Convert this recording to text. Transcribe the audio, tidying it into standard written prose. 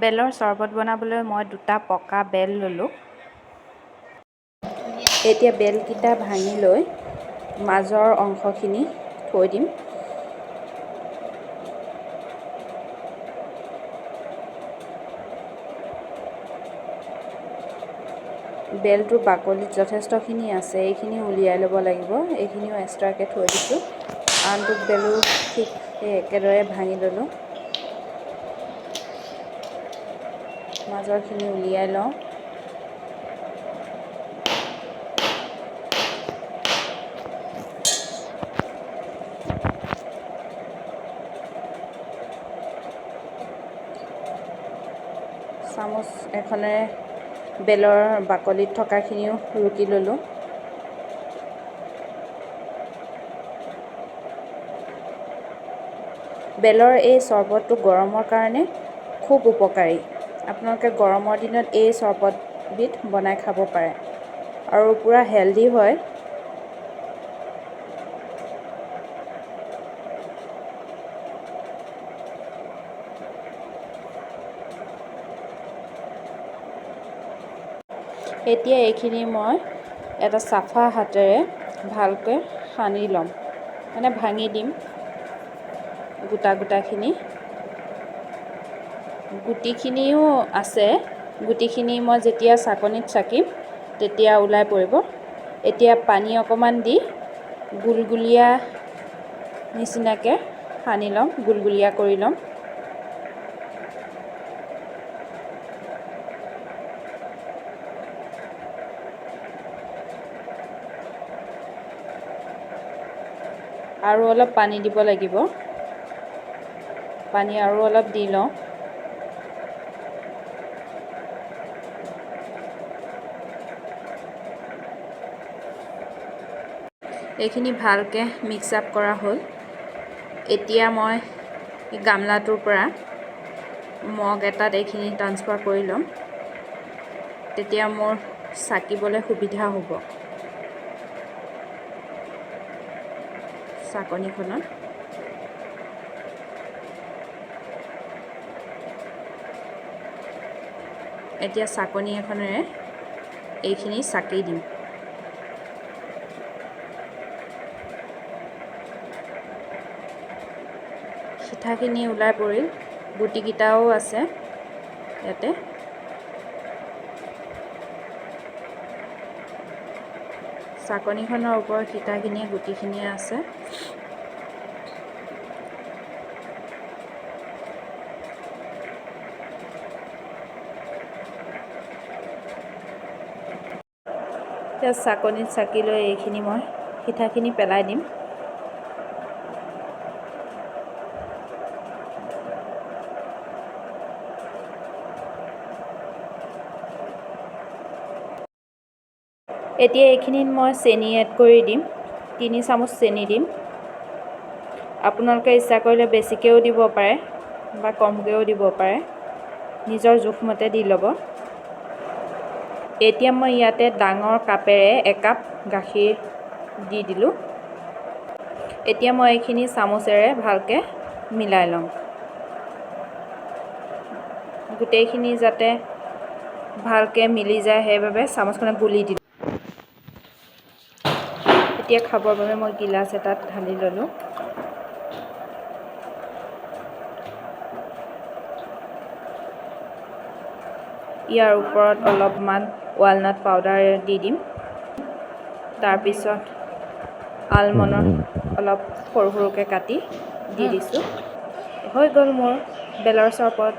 বেলৰ চৰ্বত বনাবলৈ মই দুটা পকা বেল ল'লোঁ। এতিয়া বেলকেইটা ভাঙি লৈ মাজৰ অংশখিনি থৈ দিম। বেলটোৰ বাকলিত যথেষ্টখিনি আছে, এইখিনি উলিয়াই ল'ব লাগিব। এইখিনিও এক্সট্ৰাকৈ থৈ দিছোঁ। আনটো বেলো ঠিক সেই একেদৰে ভাঙি ল'লোঁ। মাজৰখিনি উলিয়াই লওঁ। চামুচ এখনেৰে বেলৰ বাকলিত থকাখিনিও ৰুকি ল'লোঁ। বেলৰ এই চৰ্বতটো গৰমৰ কাৰণে খুব উপকাৰী। আপোনালোকে গৰমৰ দিনত এই চৰ্বতবিধ বনাই খাব পাৰে আৰু পূৰা হেল্ডি হয়। এতিয়া এইখিনি মই এটা চাফা হাতেৰে ভালকৈ সানি ল'ম, মানে ভাঙি দিম গোটা গোটাখিনি। গুটিখিনিও আছে, গুটিখিনি মই যেতিয়া চাকনিত চাকিম তেতিয়া ওলাই পৰিব। এতিয়া পানী অকণমান দি গুলগুলীয়া নিচিনাকৈ সানি ল'ম, গুলগুলীয়া কৰি ল'ম। আৰু অলপ পানী দিব লাগিব, পানী আৰু অলপ দি লওঁ। এইখিনি ভালকৈ মিক্স আপ কৰা হ'ল। এতিয়া মই গামলাটোৰ পৰা মগ এটাত এইখিনি ট্ৰান্সফাৰ কৰি ল'ম, তেতিয়া মোৰ চাকিবলৈ সুবিধা হ'ব চাকনিখনত। এতিয়া চাকনি এখনেৰে এইখিনি চাকি দিম। সিঠাখিনি ওলাই পৰিল, গুটিকেইটাও আছে ইয়াতে। চাকনিখনৰ ওপৰত সিঠাখিনিয়ে গুটিখিনিয়ে আছে। এতিয়া চাকনিত চাকি লৈ এইখিনি মই সিঠাখিনি পেলাই দিম। এতিয়া এইখিনিত মই চেনি এড কৰি দিম, 3 চামুচ চেনি দিম। আপোনালোকে ইচ্ছা কৰিলে বেছিকৈও দিব পাৰে বা কমকৈও দিব পাৰে, নিজৰ জোখমতে দি ল'ব। এতিয়া মই ইয়াতে ডাঙৰ কাপেৰে 1 কাপ গাখীৰ দি দিলোঁ। এতিয়া মই এইখিনি চামুচেৰে ভালকৈ মিলাই ল'ম, গোটেইখিনি যাতে ভালকৈ মিলি যায় সেইবাবে চামুচখনে গুলি দিলোঁ। এতিয়া খাবৰ বাবে মই গিলাচ এটাত ঢালি ল'লোঁ। ইয়াৰ ওপৰত অলপমান ৱালনাট পাউডাৰ দি দিম। তাৰপিছত আলমণ্ডৰ অলপ সৰু সৰুকৈ কাটি দি দিছোঁ। হৈ গ'ল মোৰ বেলৰ চৰবত।